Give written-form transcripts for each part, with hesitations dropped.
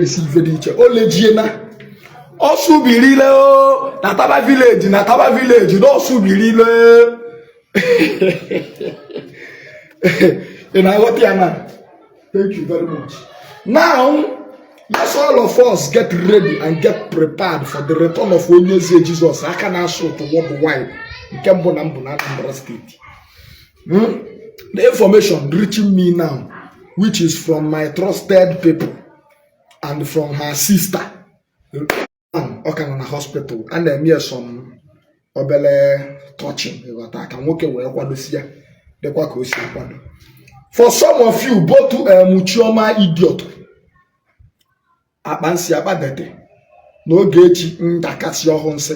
Esi ife dị iche o lejie na ọsụbirile o na taba village, na taba village na ọsụbirile. Ị na-aghọta ya na? Thank you very much. Now let's all of us get ready and get prepared for the return of Onye Eze Jesus, aka na-asụ ụtụ worldwide, nke mbụ na mbụ na Anambra State. The information reaching me now, which is from my trusted people and from her sister, ọ ka nọ na hospital, a na-eme ya some obele touching, ịghọta, ka nwoke wee kwadosi ya dịkwa ka o si akwado. For some of you, both Chioma idiot, akpa nsị, akpa dete na Ogechi ndakasị ọhụụ nsị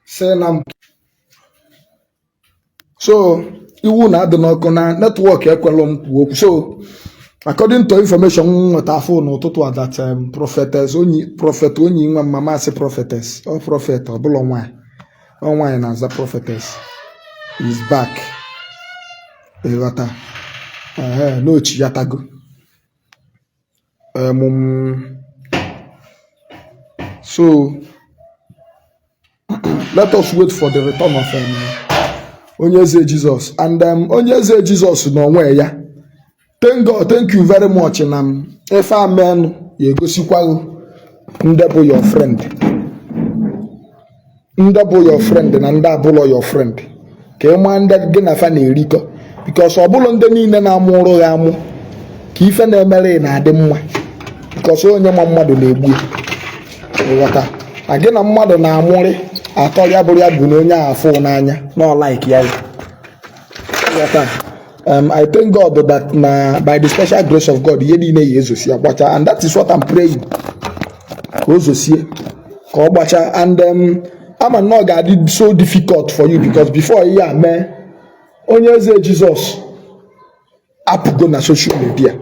si na m so iwu na-adị n'ọkụ na network ekwelụ m kwuo okwu. So according to information m nweta afọ n'ụtụtụ a that prophetess onyi, prophet onyi nwa mama asị prophetess ọ prophet ọ bụla nwaanyị, ọ nwaanyị na-aza prophetess, is back, ịghọta, ehe, n'ochi ya tago. So let us wait for the return of Onye Eze Jesus and Onye Eze Jesus n'onwe ya. Thank God, thank you very much na m ife amenụ ya egosikwaghị ndị bụ your friend, ndị bụ your friend na ndị abụlọ your friend, ka ị maa ndị gị na fa na-erikọ, because ọ bụlọ ndị niile na-amụrụ gị amụ ka ife na-emere na-adị mma, because onye ma mmadụ na-egbu ya, ịghọta, na gị na mmadụ na-amụrị atọ ya bụrụ ya bụ na onye ahụ afụ n'anya na ọ like ya, ịghọta. I thank God that na by the special grace of God, ihe niile ya ezosi agbacha, and that is what I'm praying, ka o zosie, ka ọ gbacha. And ama na ọ ga-adị so difficult for you, because before ihe a mee, Onye Eze Jizọs apụgo na social media.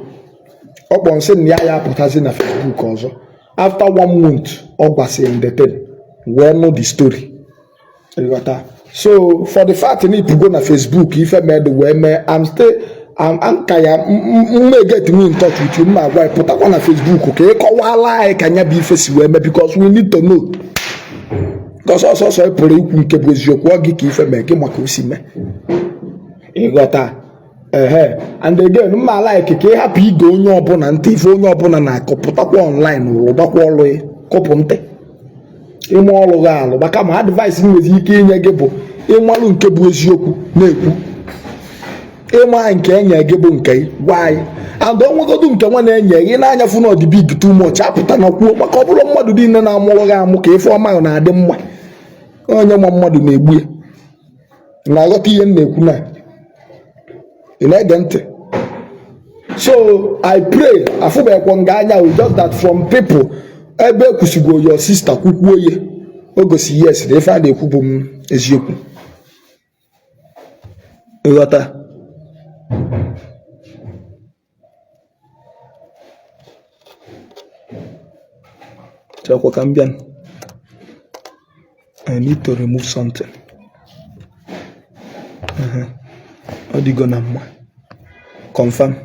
Ọ kpọrọ nsị na ya ya apụtazi na Facebook ọzọ after one month ọ gwasịrị the thing wee nụ the story, ịghọta. So for the fact na ịpụgo na Facebook, ife medụ wee mee, I'm still I'm ka ya mma get me in touch with you, mma agwa pụtakwa na Facebook ka ị kọwala anyị ka nya bụ ife si wee mee, because we need to know, because ọsọsọ ị pụrụ ikwu nke bụ eziokwu, ọ gị ka ife mee gị maka o si mee, ịghọta, ehe. And again, mma like ka ị hapụ ige onye ọbụla ntị, ife onye ọbụla na-akọ, pụtakwa online, rụgbakwa ọlụ, kụpụ ntị ime ọlụ gị alụ, maka ma advice m nwere ike inye gị bụ ịmalụ nke bụ eziokwu na-ekwu, ịma nke enye gị bụ nke gwa anyị. And onwegodu nke nwa na-enye gị n'anya fụ na ọ dị big too much, apụta na kwuo, maka ọ bụrụ mmadụ niile na-amụrụ gị amụ ka ife ọma na-adị mma, onye ma mmadụ na-egbu ya, na-aghọta ihe m na-ekwu na ị na-ege ntị. So I pray, afụbeghịkwa nga anya o, just that from people ebe ekwusigo your sister kwukwuo ya, o gosi yes na ife a na-ekwu bụ m eziokwu, ịghọta. Chekwa ka m bịa, I need to remove something. Ọ dịgo na mma, confirm.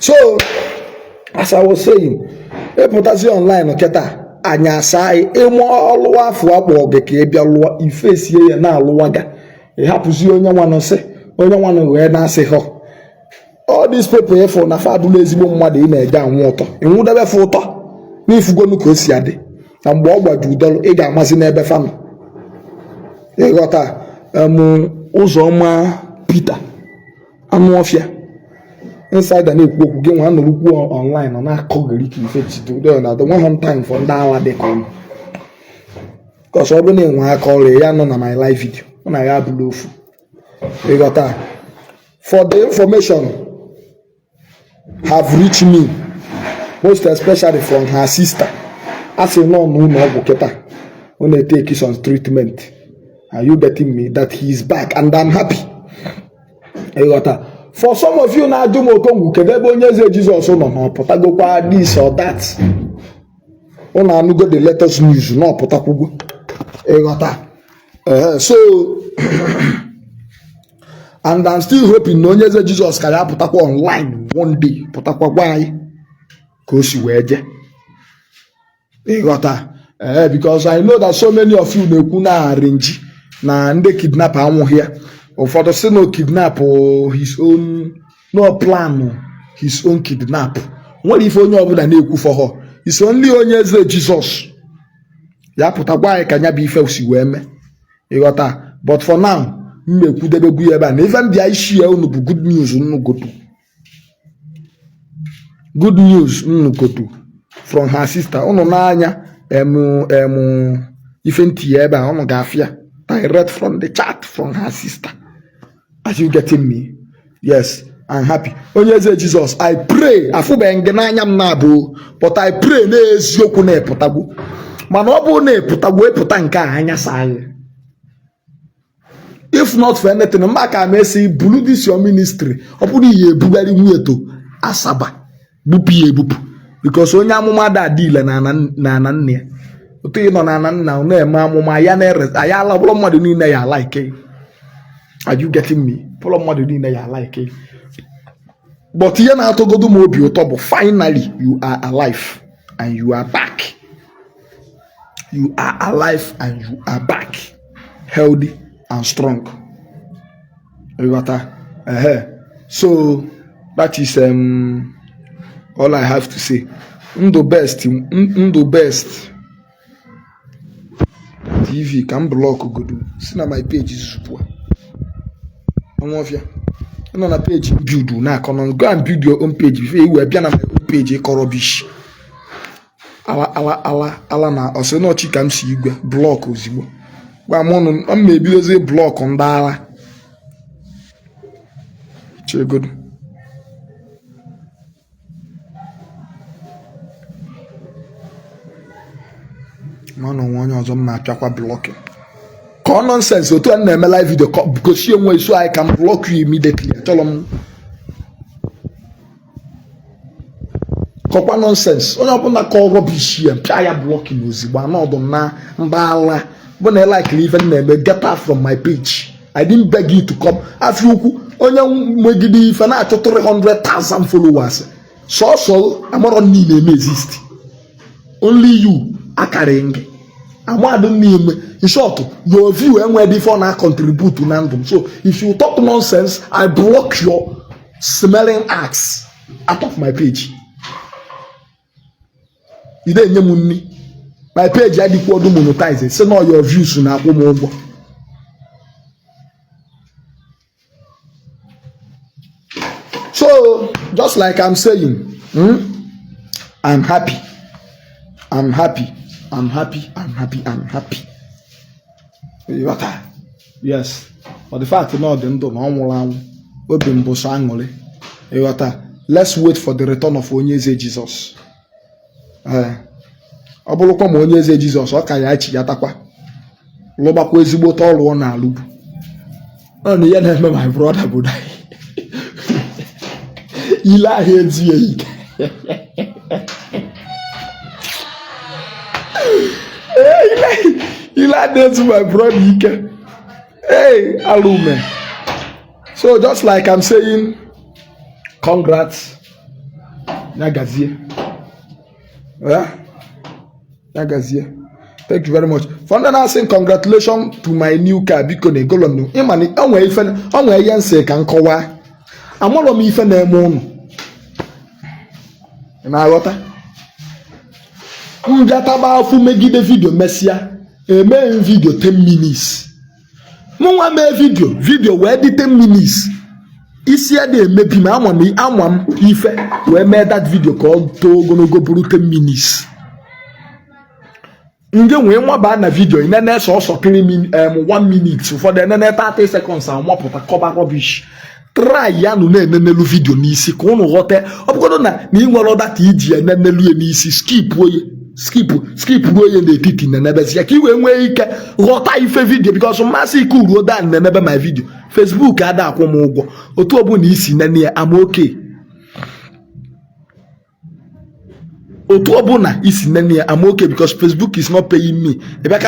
So as I was saying, ịpụtazi online kịta anyị asa anyị ịmụ ọlụ afọ akpọ gị ka ị bịa lụọ ife sie ya na-alụwaga, ị hapụzi onye nwanụ sị onye nwanụ wee na-asị họ. All these people ịfụ na fa abụla ezigbo mmadụ, ị na-eje anwụ ụtọ ịnwụdebe fa ụtọ n'ifugonu ka o si adị na mgbe ọ gbaji ụdọlụ, ị ga-amazi n'ebe fa nọ, ịghọta. Ụzọma Peter anụ ọfịa insider na-ekwu okwu, gị nwa nọrọ kwuo online, ọ na-akọgheri ka ife jido na the one time for ndị ala dị ka ọnụ, because ọ bụrụ na enwe aka ọrụ ya nọ na my live video, ọ na ya abụla ofu, ịghọta. For the information have reached me, most especially from her sister, a sị nọ n'ụlọ ọgwụ kịta, ọ na-etake some treatment. Are you getting me? That he is back and I'm happy, ịghọta. For some of you na-ajụ m, Okongwu, kedu ebe Onye Eze Jizọs nọ, na ọ pụtagokwa, this or that, ụnụ anụgo the latest news na ọ pụtakwugo, ịghọta. Ee, so And I'm still hoping na Onye Eze Jesus ka ya apụtakwa online one day, pụtakwa gwa anyị ka o si wee jee. Ịghọta? Ee, because I know that so many of you na-ekwu na arrange na ndị kidnap anwụghị ya. Ụfọdụ sị na kidnap his own, no plan his own kidnap. Nwere ife onye ọbụla na-ekwu for her. It's only Onye Eze Jesus ya pụta gwa anyị ka nya bụ ife si wee mee. Ịghọta? But for now, m ekwudebegwu ya ebe a na ife m bịa isi ya unu bụ good news nnugodu, good news nnugodu from her sister. Unu n'anya emu emu ife ntinye ebe a, unu ga-afịa direct from the chat from her sister. Are you getting me? Yes, I'm happy. Onye Eze Jesus, I pray, afụbeghị gị n'anya m na-abụ, but I pray n'eziokwu na-epụtagbu. Mana ọ bụrụ na epụtagbu, epụta nke a anya saa gị. If not for anything, mba ka m esi bulu this your ministry. Ọ bụrụ ihe ebugharị nwunye to Asaba, bupụ ya ebupụ, because onye amụma da adị ile na ana nna ya. Otu ị nọ na ana nna ọ na-eme amụma ya na-ere ya ala, bụrụ mmadụ niile ya like. Are you getting me? Bụrụ mmadụ niile ya like. But ihe na-atọgodo m obi ụtọ bụ finally you are alive and you are back. You are alive and you are back, healthy and strong. Ịghọta? Ehe, so that is all I have to say. Ndụ Best, Ndụ Best TV, ka m block godo si na my page zupụ ọnwa ọfịa. Ị nọ na page build na-akọ nọ. Go and build your own page before i wee bịa na my own page ịkọ rubbish. Ala ala ala ala na ọsị nọchi ka m si igwe block ozigbo. Gwa m ụnụ, m ma ebidozie block ndị ala. Chegodo. Ma na onwe onye ọzọ m na-apịakwa blocking ka ọ nonsense. Otu a m na-eme live video, gosi onwe so I can block you immediately. Achọrọ m kọkwa nonsense. Onye ọbụla kọ rubbish ya, pịa ya blocking ozigbo. Anọdụ m na mgbaala bụ na ịlikiri ife m na-eme, get out from my page. I didn't beg you to come. Afọ ukwu onye megide ife na-achọ 300,000 followers, sọsọ amarọ niile eme exist, only you akarị gị amadụ n'ime. In short, your view enweghị ife ọ na-contribute na ndụ m. So if you talk nonsense, I block your smelling ass out of my page. Ị na-enye m nri, my page adịkwa ọdụ monetize, si na your views na-akwụ m ụgwọ. So just like I'm saying, I'm happy, I'm happy, I'm happy, I'm happy, I'm happy. Ịghọta? Yes, for the fact na ọ dị ndụ, na ọ nwụrụ anwụ, obi m bụ sọ aṅụrị. Ịghọta? Let's wait for the return of Onye Eze Jesus. Ee, ọ bụrụkwa ma Onye Eze Jesus ọ ka ya echigatakwa, lụgbakwa ezigbote ọrụ ọ na-alụbu. Ọ na ihe na-eme my brother bụ na ile ahịa ezu ya ike. Ee, ile a na-ezu my brother ike. Hey, alume. So just like I'm saying, congrats, ya gazie. Yeah? Ya gazie. Thank you very much for ndị na-asị congratulations to my new car. Biko na egolonu. Ịma na o nwee ife, o nwee ihe nsị ka m kọwaa. Amarọ m ife na-eme ụnụ. Ị na-aghọta? M bịataba afụ megide video, mesịa emee m video 10 minutes. Mụ nwa mee video, video wee dị 10 minutes. Isi ya na-emebi m. Ama m, ama m ife wee mee that video ka ọ too ogologo, bụrụ 10 minutes. Ndị nwee nwaba na video ị nene sọsọ 3 min, 1 minute, ụfọdụ enene 30 seconds, amapụta kọba rubbish. Try ya nụ na-enenelu video n'isi ka ụnụ ghọta. Ọ bụgodo na ị nwere data iji enenelu ya n'isi, skip oye, skip, skip ruo ya n'etiti, nenebezi ya ka ị wee nwee ike ghọta ife video, because mmasị ike uruo dan nenebe my video. Facebook ada akwụ m ụgwọ. Otu ọbụla isi nene ya ama oke. Otu ọbụla isi nene ya, am okay because Facebook is not paying me. Ịbịa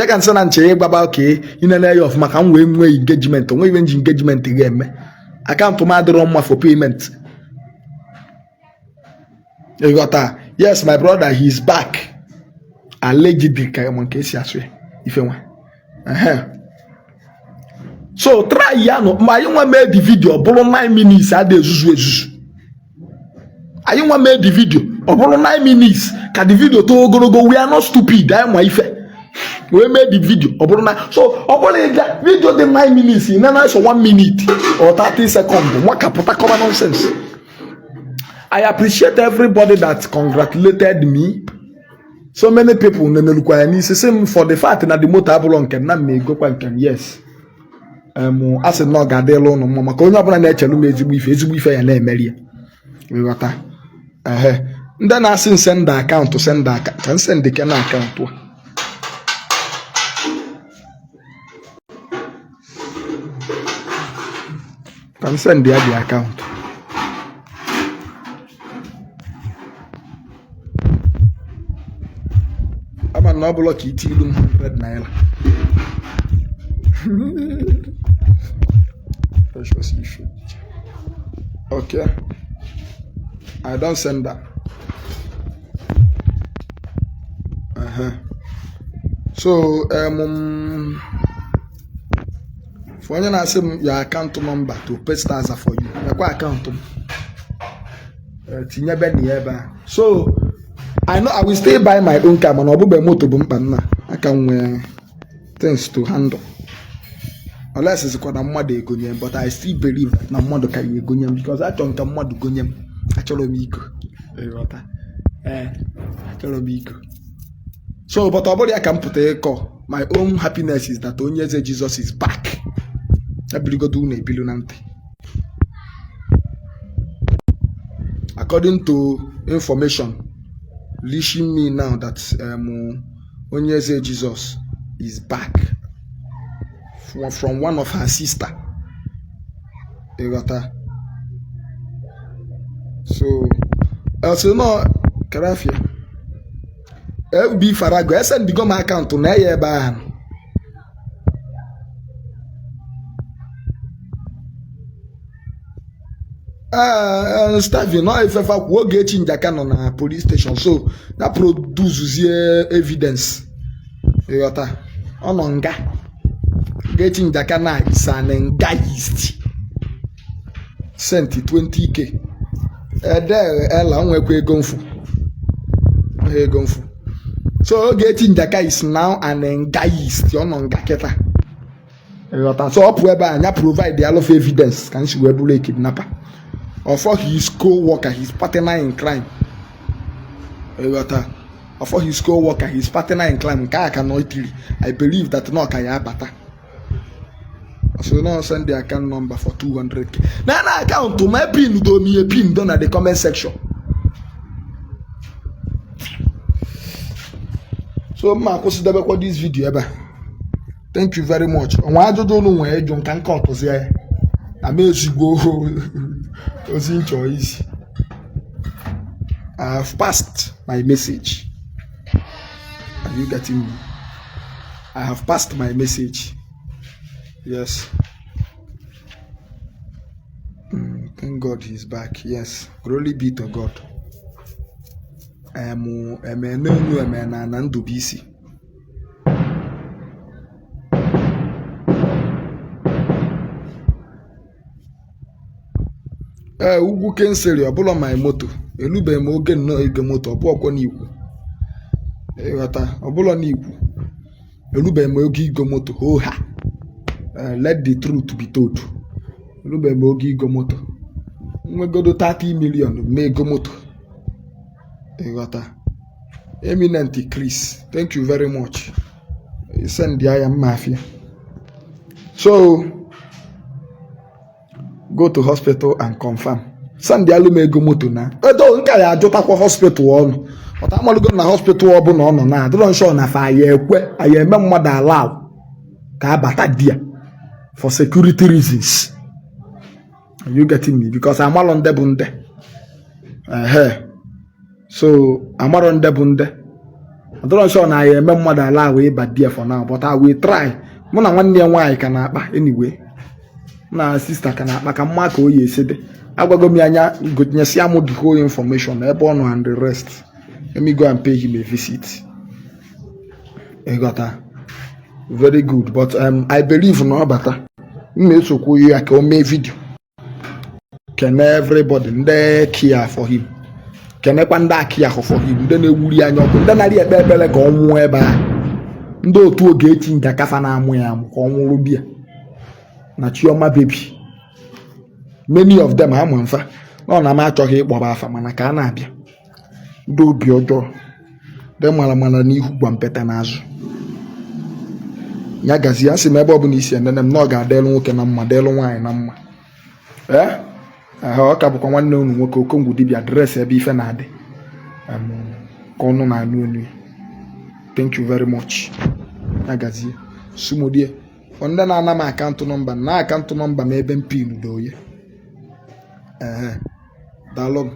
ka nsị na nche ịgbaba ka inene ya ọfụma ka m wee nwee engagement. Onwe iwe nji engagement ga-eme. Account m adịrọ mma for payment. Ịghọta? Yes, my brother, he is back. Allegedly, ka ma nke esi asụ ya ife nwa. So try ya nụ ma anyị nwa mee the video ọ bụrụ 9 minutes ada ezuzu ezuzu. Anyị nwa mee the video ọ bụrụ 9 minutes ka the video too ogologo. We are not stupid. Anyị ma ife wee mee the video ọ bụrụ na so ọ bụrụ ịbịa video dị 9 minutes ị na so 1 minute or 30 seconds nwa ka pụta kọba nonsense. I appreciate everybody that congratulated me. So many people nenelukwa ya n'isi sị m for the fact na the moto abụrụ nke m na m egokwa nke m. Yes, a sị na ọ ga-adịla ụnụ mma maka onye ọbụla na-echelu m ezigbo ife, ezigbo ife ya na-emeri ya. Ịghọta? Ehe, ndị na-asị m send account, send account, ka m send ke na account a. Ka m send ya dị account. Ama na ọ bụla ka iti ilu m 100 naira. Precious issue. Okay. I don't send that. So, for onye na-asị m your account number to paste as for you. Nekwa account m. Tinyebe na ya ebe a. So, I know I will still buy my own car, mana ọ bụbe moto bụ mkpa nna aka m nwee things to handle. Unless sikwa na mmadụ egonye m, but I still believe that na mmadụ ka ya egonye m because achọrọ m ka mmadụ gonye m. Achọrọ m iko. Ịghọta? Ee, achọrọ m iko. So, but ọ bụrụ ya ka m pụta ịkọ, my own happiness is that onye eze Jesus is back. Ebiligodo unu ebilu na ntị. According to information reaching me now that onye eze Jesus is back from one of her sister. Ịghọta? So, else no karafia. FB Farago esendigo m account na ya ebe ahụ. Ee, Steven ọ ifefa kwuo Ogechi Njaka nọ na police station, so na produce evidence. Ịghọta? Ọ nọ nga. Ogechi Njaka na is an ngaist. Sent 20K. Ede ela nwekwa ego mfu. Ego mfu. So Ogechi Njaka is now an ngaist. Ọ nọ nga kịta. Ịghọta? So ọ pụ ebe a anya provide all of evidence ka nsi wee bụrụ a kidnapper. Or for his co-worker, his partner in crime. Ịghọta? Or for his co-worker, his partner in crime, nke a ka nọ itiri. I believe that na ọ ka ya abata. So now send the account number for 200K. Na na account my pin do me a pin down at the comment section. So mma akwụsịdebekwa this video ebe a. Thank you very much. Onwe ajụjụ unu nwee ịjụ nka nke ọtụzi ya. Na m ezigbo ozi nchọ isi. I have passed my message. Are you getting me? I have passed my message. Yes. Thank God he's back. Yes. Glory be to God. Eme n'enu eme na na Ndubuisi. Ee, ugwu kensiri ọbụla my moto. Elubeghị m oge nnọọ ige moto, ọ bụọkwa n'ikwu. Ịghọta, ọbụla n'ikwu. Elubeghị m oge igo moto, ho ha. Let the truth be told. Elubeghị m oge igo moto. Nwegodo 30 million mee ego moto. Ịghọta. Eminent Chris, thank you very much. Send ya mma afịa. So, go to hospital and confirm. Send alụ m ego moto na. Edo nke ya ajụtakwa hospital ọnụ. Ọta amalugo na hospital ọbụla ọ nọ na adịrọ nsọ na fa ya ekwe ya eme mmadụ allow ka abata dia for security reasons. Are you getting me? Because amalọ nde bụ nde. Ehe. So amarọ ndị bụ ndị ọdọrọ nsọ na ya eme mmadụ ala wee ba there for now, but I will try. Mụ na nwanne ya nwaanyị ka na-akpa. Anyway, mụ na sister ka na-akpa ka mma ka o yi esi dị. Agwago m ya anya gonyesịa m the whole information ebe ọ nọ and the rest. Let me go and pay him a visit. Ịghọta? Very good. But I believe na ọ bata, m na-esokwu ya ka o mee video kene everybody ndị care for him, kenekwa ndị aki ahụ for him, ndị na-ewuri anya ọkụ, ndị narị ekpe ekpere ka ọ nwụọ ebe a, ndị otu Ogechi nke kafa na-amụ ya amụ ka ọ nwụrụ bịa na Chioma baby. Many of them ama mfa na ọ na m achọghị ịkpọba afa, mana ka a na-abịa, ndị obi ọjọọ, ndị mara mara n'ihu, gwa mpete n'azụ ya gazie. Asị m, ebe ọbụla isi enene m, na ọ ga-adịlụ nwoke na mma, dịlụ nwaanyị na mma. Ee, ahụ ọ ka bụkwa nwanne unu nwoke Okongwu dibịa, address ebe ife na-adị ka ọnụ na-anụ onu ya. Thank you very much. Ya gazie. Sumodie for ndị na-ana m account number na account number m ebe m pin doye. Ee, daalụ.